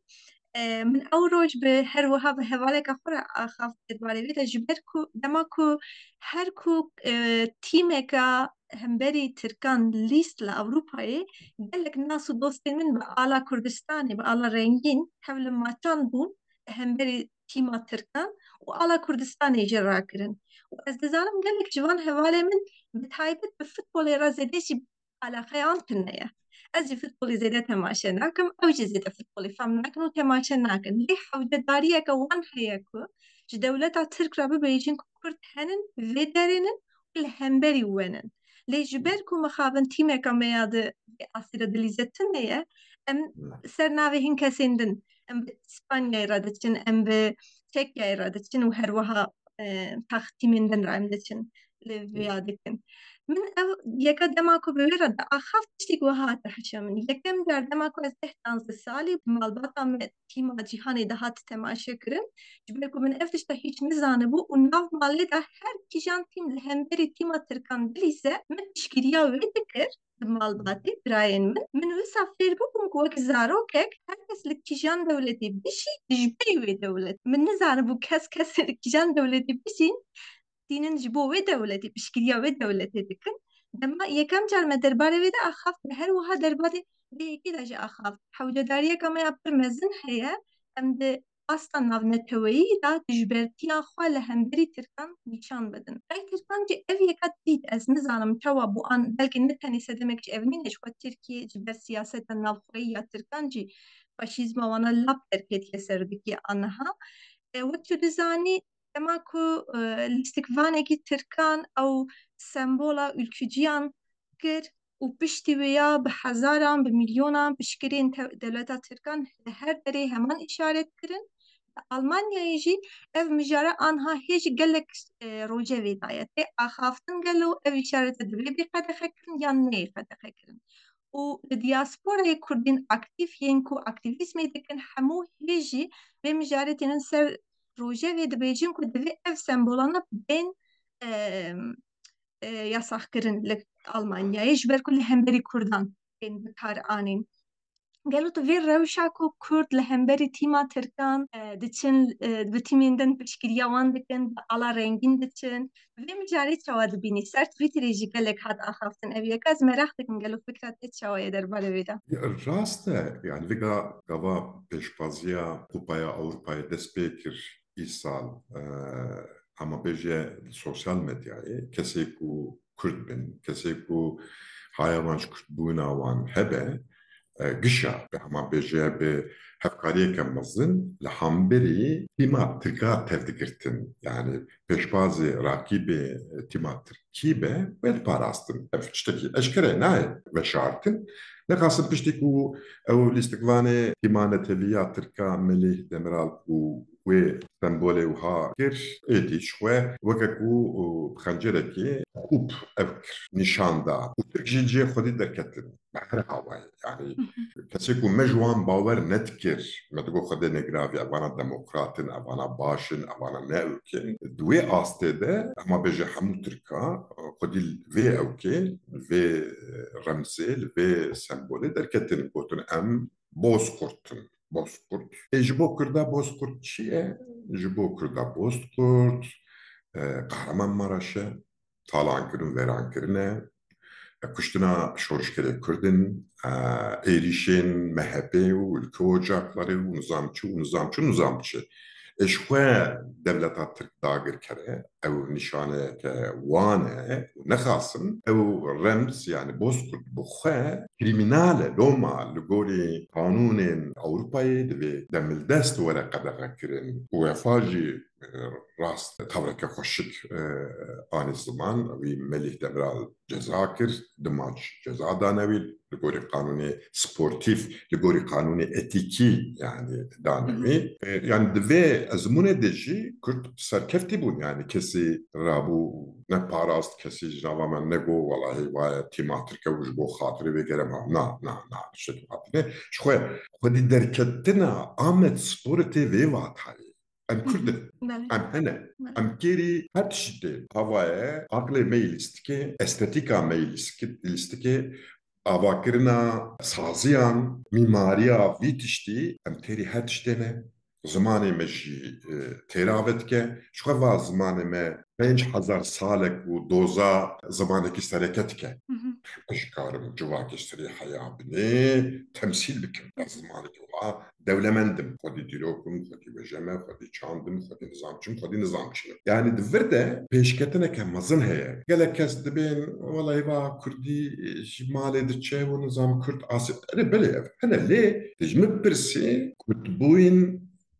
E, min ew roj bi her wiha bi hevaleka xwe re axaft derbarê vê de, ji ber ku dema ku her ku, e, tîmeka hemberî Tirkan lîst li Ewropayê, gelek nas û dostên min bi ala Kurdistanê, bi ala rengîn hev li maçan bûn, hemberî tîma Tirkan û ala Kurdistanê jî rakirin. Û ez dizanim gelek ji van hevalê min bi taybet bi futbolê re zêde jî alaqeya wan tune ye. Ez jî futbolê zêde temaşe nakim, ew jî zêde futbolê fam nakin û temaşe nakin. Lê hewcedariyeke wan heye ku ji dewleta Tirk re bibêjin ku Kurd henin, vê derê nin û li hemberî we nin. Lê ji ber ku mixabin tîmeka me ya di vê asî de dilîze tune ye, em ser navê hin kesên din, em bi Spanyayê re diçin, em bi Çekyayê re diçin û her wiha, e, tax tîmên din re em diçin li vêya dikin. Min ev yeka dema ku bi wê re diaxaft tiştek wiha hate hişa min. Yekem car dema ku ez deh danzdeh salî bi malbata me tîma cîhanê dihat temaşe kirin. Ji ber ku min ev tişta hîç nizanibû û nav malê de her kîjan tîm li hemberî tîma Tirkan dilîze, min piştgiriya wê dikir. Di malbatê birayên min, min wisa fêr bûbûm ku wek zarokek her kes li kîjan dewletê bijî, dijberî wê dewlet. Min nizanibû kes kes li kîjan dewletê bijîn, tînin ji bo wê dewletê, piştgiriya wê dewletê dikin. Dema yekem car me derbarê wê de axaft, me her wiha derbarê vê yekê de jî axaft. Hewcedariyeka me ya pir mezin heye, em di asta navneteweyî de dijbertiya xwe li hemberî Tirkan nîşan bidin. Rey Tirkan jî ev yeka dît, ez nizanim çawa bû an, belkî ne tenê sedemek ji ev nîne, ji xwe Tirkiye ji ber siyaseta navxweyî ya Tirkan jî faşîzma wana lap derketiye ser dikê aniha. E, wek tu dizanî, dema ku, e, lîstikvanekî Tirkan ew sembola ülküciyan kir û piştî wê ya bi hezaran, bi milyonan piştgirên te-, dewleta Tirkan li her derê heman îşaret kirin. Li Almanyayê jî ev mijara anha hê jî gelek, e, rojevê daye. Tê axaftin gelo ev îşarete divê bê qedexe kirin yan neyê qedexe kirin. Û li diasporayê Kurdên aktîf yên ku aktîvîzmê dikin, hemû hê jî vê mijarê tênin ser rojevê, dibêjin ku divê ev sembolana bên, e, e, yasaxkirin li Almanyayê, ji ber ku li hemberî Kurdan tên bi kar anîn. Gelo tu vê rewşa ku Kurd li hemberî tîma Tirkan, e, diçin, e, bi tîmên din piştgiriya wan dikin, bi ala rengîn diçin, vê mijarê çawa dibînî? Ser Twitterê jî gelek hat axaftin ev yeka. Ez meraq dikim gelo fikra te çawa ye derbarê vê de? Rast e, yani vê ga-, gava pêşbaziya Kupaya Ewropayê dest pê kir îsal, e, hema bêje li sosyal medyayê kesê ku Kurd bin, kesê ku haya wan ji Kurdbûna wan hebe, e, gişa, bi hema bêje bi hevkariyeke mezin li hemberî tîma Tirka tevdigirtin. Yani pêşbazê rakîbê tîma Tirkî be, wê diparastin. Ev tiştekî eşkere nayê veşartin. Nexasin piştî ku ew lîstikvanê tîma netewî ya Tirka Melih Demiral û wê sembolê wiha kir, êdî ji xwe weke ku, û, bi xencerekê xûb ev kir, nîşan da. Û Tirk jî cihê xwedî derketin. Bi her awayî, yani, Hı hı. kesê ku me ji wan bawer nedikir, me digot Xwedê negiravî, evana demokrat in, evana baş in, evana ne ewk in. Di wê astê de, hema bêje hemû Tirka, xwedî li vê ewkê, li vê, e, remzê, li vê sembolê derketin, gotin, em Bozkurt in. Bozkurt. Ê, ji bo Kurda Bozkurt çi ye? Ji bo Kurda Bozkurt, e, Kahramanmaraş e, talankirin, vêrankirin e, e, kuştina şorişgerê Kurd in, e, êrîşên M H P û Ülkü Ocakları û nizam çi û nizam çi û nizam çi. Ê, ji xwe dewleta Tirk dagirker e, ew nîşaneyeke wan e û nexasin ew remz, yani Bozkurt bi xwe krîmînal e, loma li gorî qanûnên Ewropayê divê demildest were qedexekirin. UEFA jî, e, rast tewreke xweşik, e, anî ziman, wî Melih Demiral ceza kir, du maç ceza dane wî, li gorî qanûnê sportîf, li gorî qanûnê etîkî, yani, dane wî. E, yani, di vê ezmûnê de jî Kurd serkeftî bûn, yani, kesî rabû neparast, kesî ji nava me nego, welahî, waye tîma Tirk e û ji bo xatirê vê gere ma. Na, na, na, tiştekî hatine. Ji xwe, xwedî derketina Amed Sporê tê vê vatayê. Em Kurd in. Belê. Em hene. Belê. Em kêrî her tiştî tê. Hava ye, aqilê me yî lîstikê, estetîka me yî lîstikê, lîstikê, avakirina saziyan, mîmariya vî tiştî, em têrî her tiştê ne. Zimanê me jî, e, têra vedike. Ji xwe va zimanê me pênc hezar salek û doza zimanekî sereke dike. Hı hı. Ez karim civakê serê heya binê temsîl bikim. Ez zimanekî wiha dewlemend im. Xwedî dîrok im, xwedî wêje me, xwedî çand im, xwedî nizamçi im, xwedî nizamçî im. Yanî di vir de pêşketineke mezin heye. Gelek kes dibên, "Wela hêva Kurdî ji malê diçe û nizam Kurd asê." Erê belê ev hene lê tu ji min bipirsî Kurdbûyîn,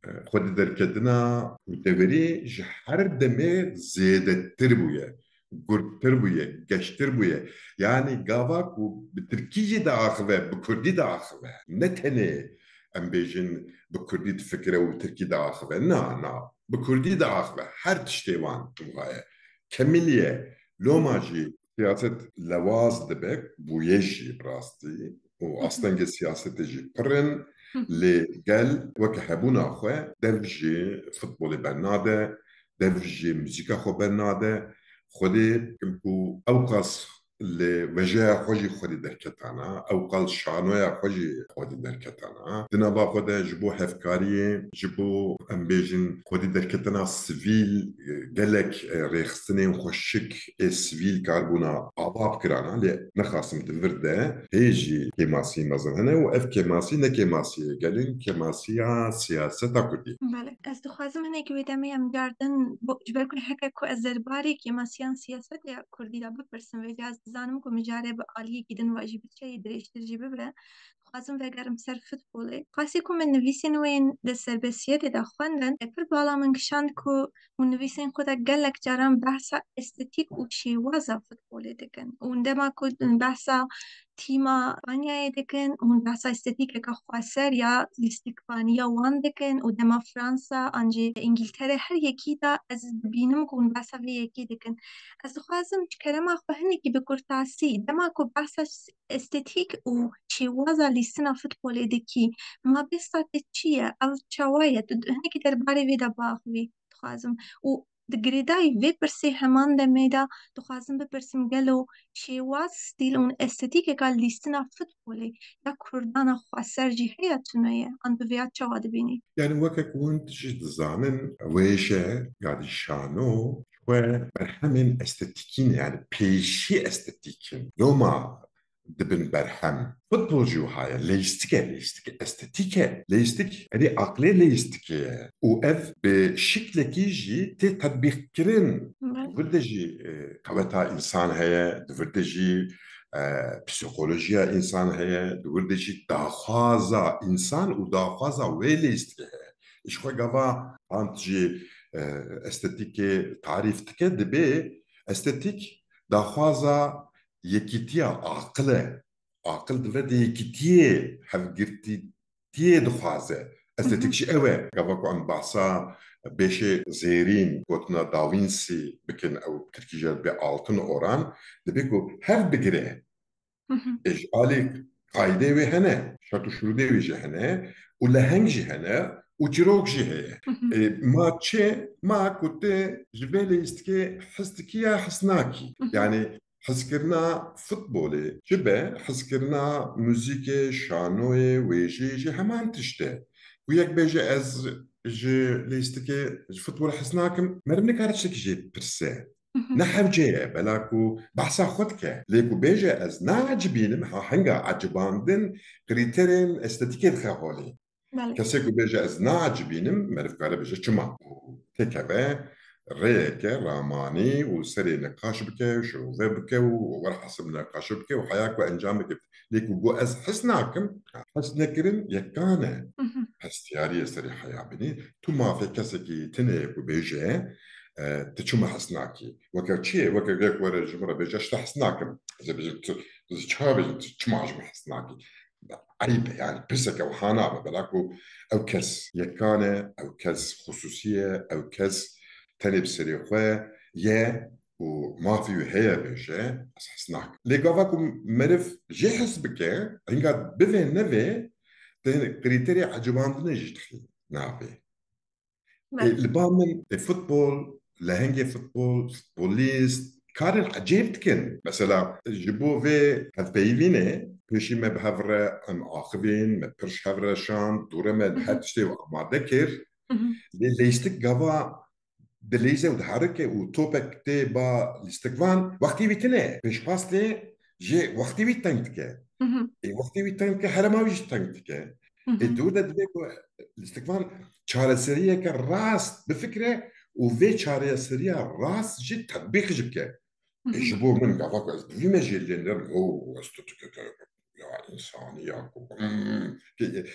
e, xwedî derketina Kurdeverî ji her demê zêdetir bûye, gurttir bûye, geştir bûye. Yanî gava ku bi tirkî jî diaxive, bi kurdî diaxive. Ne tenê em bêjin bi kurdî difikire û bi tirkî diaxive. Na, na. Bi kurdî diaxive. Her tiştê wan wiha ye. Kemilî ye. Loma jî siyaset lewaz dibe, bûye jî bi rastî. Û Hı hı. astengê siyasetê jî pir in. Hı hı. Lê gel weke hebûna xwe dev ji futbolê bernade, dev ji muzîka xwe bernade. Xwedê ku ewqas li wejeya xwe jî xwedî derketana, ewqas şanoya xwe jî xwedî derketana. Di nava xwe de ji bo hevkariyê, ji bo, em bêjin, xwedî derketina sivîl, e, gelek, e, rêxistinên xweşik ê sivîl karbûna ava bikirana, lê nexasim di vir de hê jî kêmasî mezin hene û ev kêmasî ne kêmasiyê gelên, kêmasiya siyaseta kurdî. Belê. Ez dixwazim hinekî wê demê em cardin bo, ji ber ku heke ku ez derbarê kêmasiyan siyaseta kurdî de bipirsim, vêca ez dizanim ku mijarê bi aliyekî din ve jî bi çeyê dirêjtir jî bibire. Dixwazim vegerim ser futbolê. Qasî ku min nivîsên wê yên di serbestiyetê de xwendin, e, pir bala min kişand ku hûn nivîsên xwe de gelek caran behsa estetîk û şêwaza futbolê dikin. Û dema ku behsa tîma Spanyayê dikin, hûn behsa estetîkeke xweser ya lîstikvaniya wan dikin û dema Fransa an jî Îngîltere her yekî de ez dibînim ku hûn behsa vê yekî dikin. Ez dixwazim ji kerema xwe hinekî bi kurtasî, dema ku behsa estetîk û şêwaza lîstina futbolê dikî, mabesta te çi ye? Ev çawa ye? Tu hinekî derbarê vê de biaxivî dixwazim. Û di girêdayî vê pirsê heman demê de dixwazim bipirsim, gelo şêwaz, stîl û estetîkeka lîstina futbolê ya Kurdana xweser jî heye, tune ye? An tu vêya çawa dibînî? Yani weke ku hûn jî dizanin, wêje, yanî şano, xwe berhemên estetîkî ne, yani pêşî estetîk in. Loma dibin berhem. Futbol jî wiha ye, leyîstik e, leyîstik estetîk e. Leyîstik, erê aqilê leyîstikê ye. Û ev bi şiklekî jî tê tetbîqkirin. Belê. Di vir de jî, e, qeweta însan heye, di vir de jî, e, psîkolojiya însan heye, di vir de jî daxwaza însan û daxwaza wê leyîstikê heye. Ji xwe gava Kant jî, e, estetîkê tarîf dike, dibê estetîk daxwaza yekîtiya aqil e. Aqil di vir de yekîtiyê, hevgirtîtiyê dixwaze. Estetîk Hı hı. jî ew e. Gava ku em behsa beşê zêrîn, gotina Da Vinci bikin, ew tirkî jî dibê altın oran, dibê ku hev bigire. Hı hı. Ê ji alî qaydê wê hene, şert û şurûdê wê jî hene, û leheng jî hene, û çîrok jî heye. Hı hı. Ê, ma çi, ma ku tu ji vê leyîstikê hez dikî ya hez nakî. Hı hı. Yanî hezkirina futbolê çi be, hezkirina muzîkê, şanoyê, wêjeyê jî heman tişt e. Ku yek bêje ez ji leyîstikê, ji futbolê hez nakim, meriv nikare tiştekî jê bipirse. Hı hı. Ne hewce ye, bela ku behsa xwe dike. Lê ku bêje ez nacibînim, ha, hinga ecibandin krîterên estetîkê dixe holê. Belê. Kesê ku bêje ez nacibînim, meriv kare bêje çima. Û têkeve rêyeke ramanî û serê niqaş bike, şirove bike û werhasib niqaşi bike û heya ku encamê girt. Lê ku got ez hez nakim, hez nekirin yekan e. Hı hı. Hestiyariyê serê heya binî. Tu mafê kesekî tune ye ku bêje, e, tu çima hez nakî? Weke çi ye? Weke gek were ji min re bêje, ez ji te hez nakim. Ez ê bêjim, tu, ez çawa bêjim, tu çima ji min hez nakî? Eyb e, yani pirseke wiha nabe. Bela ku ew kes yekan e, ew kes xusûsî ye, ew kes tenê bi serê xwe ye û mafî wî heye bêje, ez hez nakim. Lê gava ku meriv jê hez bike, hinga bivê nevê, te krîterê ecibandinê jî dixî navê. Ê, li ba min, ê, futbol, lehengê futbol, futbolîst, karên ecêb dikin. Mesela, ji bo vê hevpeyivînê, pêşî me bi hev re em axivîn, me pir ji hev re şand, dûre me her tiştê amade kir. Lê leyîstik gava dileyze û diherike û topek tê ba lîstikvan, wextê wî tine, pêşpas tê, jê wextê wî teng dike. Ê, wextê wî teng dike, herema wî jî teng dike. Ê, dûr de divê ku lîstikvan çareseriyeke rast bifikire û vê çareseriya rast jî tetbîq jî bike. Ê, ji bo min gava ku ez bi vî mejiyê lê nerim, ho, ez tu dike te ya însanî ya ku, hmm, ke-,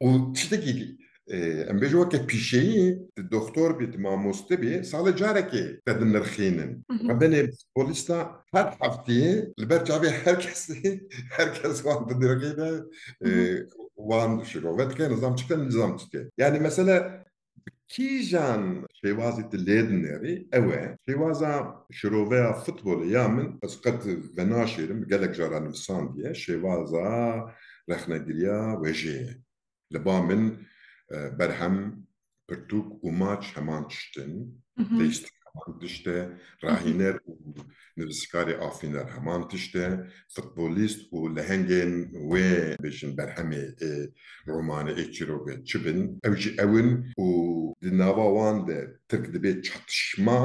û tiştekî, e, em bêjin weke pîşeyî, tu doktor bî, tu mamoste bî, salê carekê te dinirxînin. Ve benê polîsta her hefteyê li ber çavê her kesî, her kes wan dinirxîne, e, wan şirove dike, nizam çike, nizam çike. Yani mesele kîjan şêwazî tu lê dinêrî, ew e. Şêwaza şiroveya futbolê ya min, ez qet venaşêrim, gelek cara nivîsandiye, şêwaza rexnegiriya wêjeyê ye. Li ba min, e, berhem, pirtûk û maç heman tişt in, leyîstik heman tişt e, rahîner û nivîskarê afîner heman tişt e, futbolîst û lehengên wê bêjin berhemê ê romanê ê çîrokê çi bin, ew jî ew in û di nava wan de tirk dibê çatişma,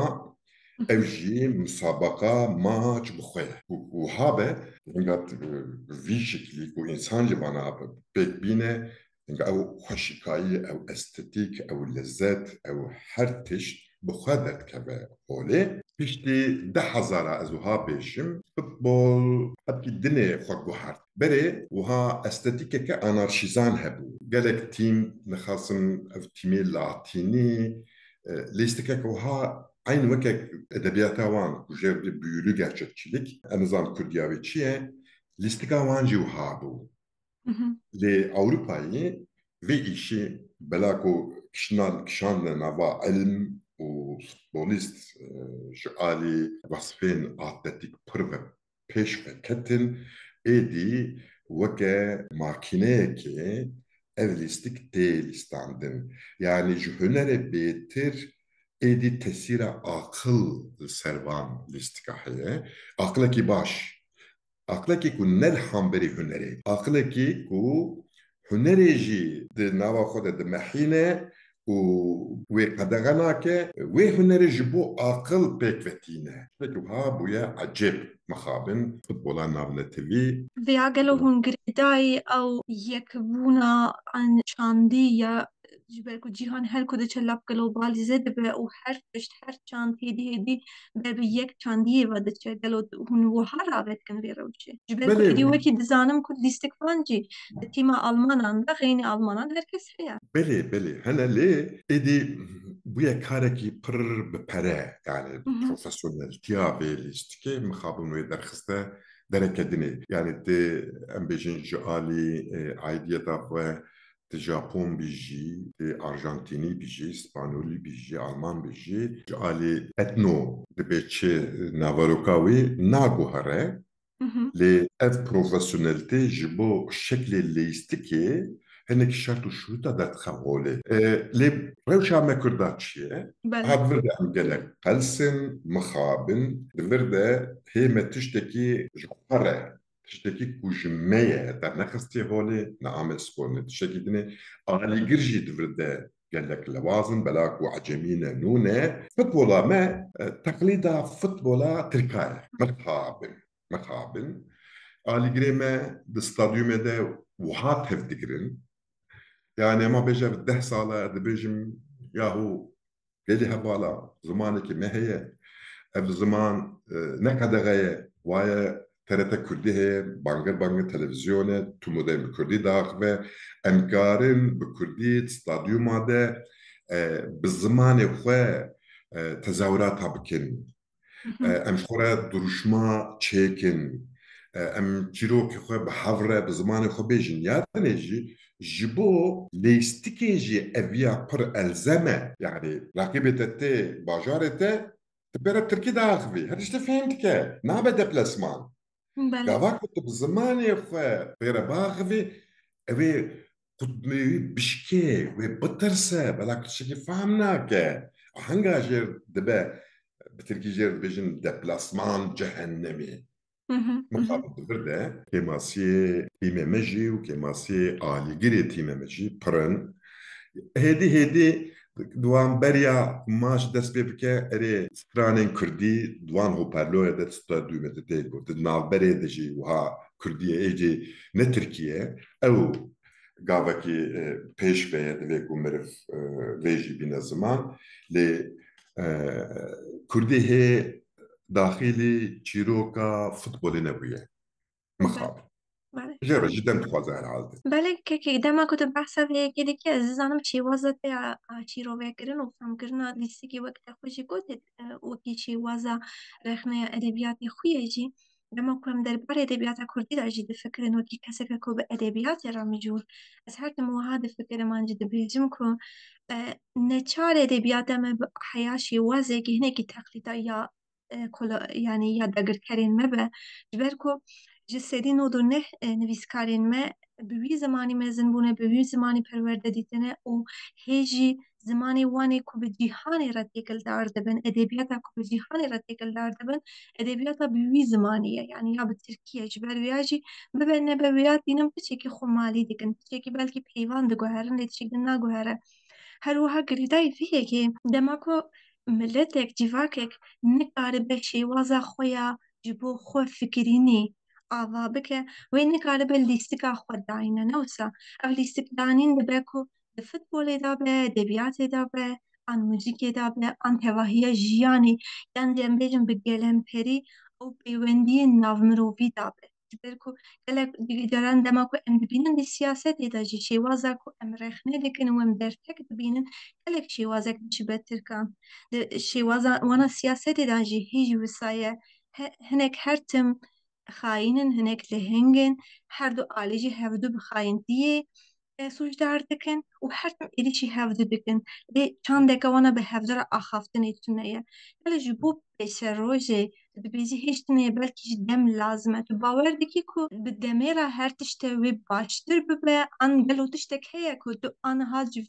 ew jî misabeqa, maç bi xwe ye. Û, û wiha be, hinga tu, vî şeklî ku însan jî vana pêk bîne, hinga ew xweşikayî, ew estetîk, ew lezet, ew her tişt bi xwe derdikeve holê. Piştî deh hezara ez wiha bêjim, futbol hepkî dinê xwe guhert. Berê wiha estetîkeke anarşîzan hebû. Gelek tîm dixwestin ev tîmê latînî, e, lîstikeke wiha eyn weke edebiyata wan, ku jê re dibê büyülü gerçekçilik, ez nizam kurdiya wê çi ye, lîstika wan jî wiha bû. Lê Ewropayê vê îşê bela ku kişinan, kişandine nava ilm û futbolîst, e, ji alî wesfên atletîk pir ve pêş ve ketin, êdî weke makîneyekê ev lîstik tê lîstandin. Yanî ji hunerê bêtir êdî tesîra aqil li ser van lîstika heye. Aqilekî baş. Aqilekî ku ne li hemberî hunerê. Aqilekî ku hunerê jî di nava xwe de dimehîne û wê qedexe nake, wê hunerê ji bo aqil pêk ve tîne. Tiştekî wiha bûye ecêb, mixabin, futbola navnetewî. Vêya gelo hûn girêdayî ew yekbûna an çandî ya ji ber ku cîhan her ku diçe lav globalîze dibe û her tişt, her çand hêdî hêdî ber bi yek çandiyê ve diçe. Gelo hûn wiha rave dikin vê rewşê? Ji ber ku êdî wekî dizanim ku lîstikvan jî di tîma Almanan de, xeynî Almanan her kes heye. Belê, belê, hene lê êdî bûye karekî pir bi pere, yani profesyoneltiya vê lîstikê mixabin wê derxiste dereke dinê. Yani tê em bêjin ji alî, e, aidiyeta xwe, ti Japon bî jî, ti Arjantînî bî jî, Spanyolî bî jî, Alman bî jî, ji alî etno dibê çi naveroka wî naguhere. Lê ev profesyoneltê ji bo şeklê leyîstikê hinek şert û şurûta derdixe holê. E, lê rewşa me Kurda çi ye? Belê. Ha di vir de em gelek qels in, mixabin, di vir de hê me tiştekî ji xwe re, tiştekî ku ji me ye, dernexistiye holê, ne Amedspor ne tiştekî dinê. Alîgir jî di vir de gelek lewaz in, bela ku ecemî ne, nû ne. Futbola me, e, teqlîda futbola tirka ye. Mixabin, mixabin. Alîgirê me di stadyumê de wiha tev digirin. Yani ema bêje bi deh sal e dibêjim, yahu gelî hevala, zimanekî me heye. Ev ziman, e, ne qedexe ye, waye T R T Kurdî heye, bangir bangir televîzyon e, tu modern bi Kurdî diaxive. Em karin bi Kurdî di stadyuma de, e, bi zimanê xwe, e, tezahurata bikin. E, em ji xwe re duruşma çêkin. E, em çîrokê xwe bi hev re, bi zimanê xwe bêjin. Ya dinê jî, ji bo leyîstikê jî eviya pir elzem e. Yani raqîbê te tê bajarê te, tu pê re tirkî diaxivî. Her tiştê fêm dike. Nabe deplasman. Belê. Gava ku tu bi zimanê xwe pê re biaxivî, ew ê Xwe wî bişkê, wê bitirse, belak tiştekî fehm nake. Ahenga jêr dibe, bi tirkî jêr dibêjin deplasman cehennemê. Hı hı, hı hı. Mixabin di vir de kêmasiyê tîmê me jî û kêmasiyê alîgirê tîmê me jî pir in. Hêdî hêdî di wan beriya maç dest pê bike, erê stranên kurdî di wan hoparlorê de, stadiyumê de tê got. Di navberê de jî wiha kurdî ye, ê jî ne tirkî ye. Ew gavekî, e, pêş ve ye, divê ku meriv, e, vê jî bîne ziman. Lê, e, kurdî hê daxilî çîroka futbolê nebûye. Belê. Mixabin. Belê. Jê re jî dem dixwaze herhalde. Belê, kekê, dema ku tu behsa vê yekê dikî, ez dizanim şêwaza te ya, a, şîrovekirin û femkirina lîstikê wek te xwe jî gotê, e, wekî şêwaza rexneya edebiyatê xwe ye jî. Dema ku em derbarê edebiyata kurdî de jî difikirin wekî keseke ku bi edebiyatê re mijûl, ez her tim wiha difikirim an jî dibêjim ku, e, neçar edebiyata me bi heya şêwazekî hinekî teqlîda ya, e, kola-, yanî ya dagirkerên me be. Ji ber ku ji sedî nod û neh, e, nivîskarên me bi wî zimanî mezin bûne, bi wî zimanî perwerde dîtine û hê jî zimanê wan ê ku bi cîhanê re têkildar dibin, edebiyata ku bi cîhanê re têkildar dibin, edebiyata bi wî zimanî ye, yanî ya bi tirkî ye. Ji ber wêya jî bibe nebe wêya dînin piçekî xwemalî dikin, piçekî belkî peyvan diguherin, lê tiştek din naguhere. Her wiha girêdayî vê yekê, dema ku miletek, civakek nikaribe şêwaza xwe ya ji bo xwe fikirînê ava bike, wê nikaribe lîstika xwe dayîne. Ne wisa? Ev lîstikdanîn dibe ku di futbolê de be, edebiyatê de be, an muzîkê de be, an tevahiya jiyanê, yan jî em bêjin bi gelemperî û peywendiyên navmirovî de be. Ji ber ku gelek caran dema ku em dibînin di siyasetê de jî şêwaza ku em rexne dikin û em dertek dibînin, gelek şêwazek diçibe tirkan. Di şêwaza wana siyasetê de jî hê jî wisa ye. He-, hinek her tim xayîn in, hinek leheng in, her du alî jî hevdu bi xayintiyê, e, sûcdar dikin û her tim êrîşî hevdu dikin. Lê çandeke wana bi hevdu re axaftinê tune ye. Gelek ji bo pêşerojê tu dibêjî hêj tune ye, belkî ji dem lazim e. Tu bawer dikî ku bi demê re her tişte wê baştir bibe, an gelo tiştek heye ku tu aniha ji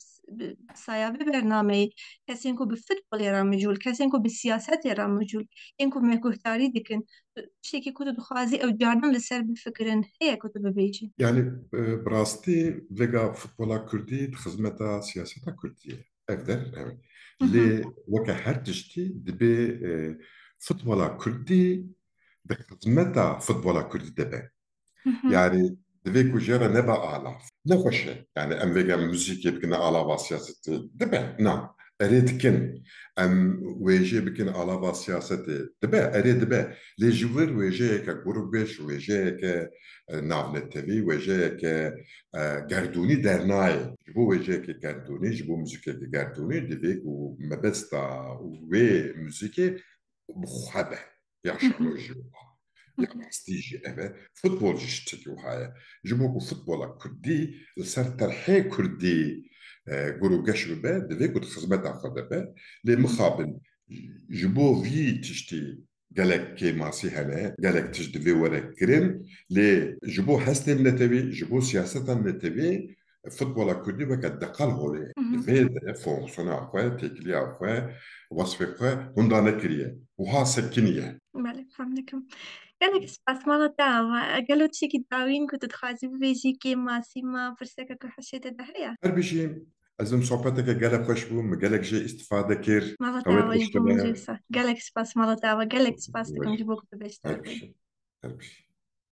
saya vê bernameyê kesên ku bi futbolê re mijûl, kesên ku bi siyasetê re mijûl, yên ku me guhdarî dikin, tu tiştekî ku tu dixwazî ew cardan li ser bifikirin heye ku tu bibêjî? Yanî, e, bi rastî vêga futbola kurdî di xizmeta siyaseta kurdî ye. Ev der, ev. Hı hı. Lê weke her tiştî dibê, e, futbola kurdî di xizmeta futbola kurdî de be. Hı hı. Yanî divê ku jê re nebe alav. Ne xweş e. Yanî em vêga muzîkê bikine alava siyasetê. Dibe, na. Erê dikin. Em wêjê bikin alava siyasetê. Dibe, erê dibe. Lê ji vir wêjeyeke gurugeş, wêjeyeke, e, navnetewî, wêjeyeke, e, gerdûnî dernayê. Ji bo wêjeyeke gerdûnî, ji bo muzîkeke gerdûnî divê ku mebesta wê muzîkê bi xwe be. Ya şano jî wiha. Ya rastî jî ev e. Futbol jî ji tiştekî wiha ye. Ji bo ku futbola kurdî li ser terhê kurdî, e, gurugeş bibe, divê ku di xizmeta xwe de be. Lê mixabin ji bo vî tiştî gelek kêmasî hene, gelek tişt divê were kirin. Lê ji bo hestên netewî, ji bo siyaseta netewî, futbola kurdî weke deqal holê. Hı hı. Divê de fonksiyona xwe, têkiliya xwe, wesfê xwe hunda nekiriye. Wiha sekiniye. Belê, fem dikim. Gelek spas, mala te ava. Gelo tiştekî dawîn ku tu dixwazî bibêjî, kêmasî ma, pirseke ku hişê te de heye? Her bijî, ez dim sohbeteke gelek xweş bû, min gelek jê îstifade kir. Mala te ava, ji bo min jî wisa. Gelek spas, mala te ava. Gelek spas dikim ji bo ku tu beşdar bûyî. Her bijî. Her bijî.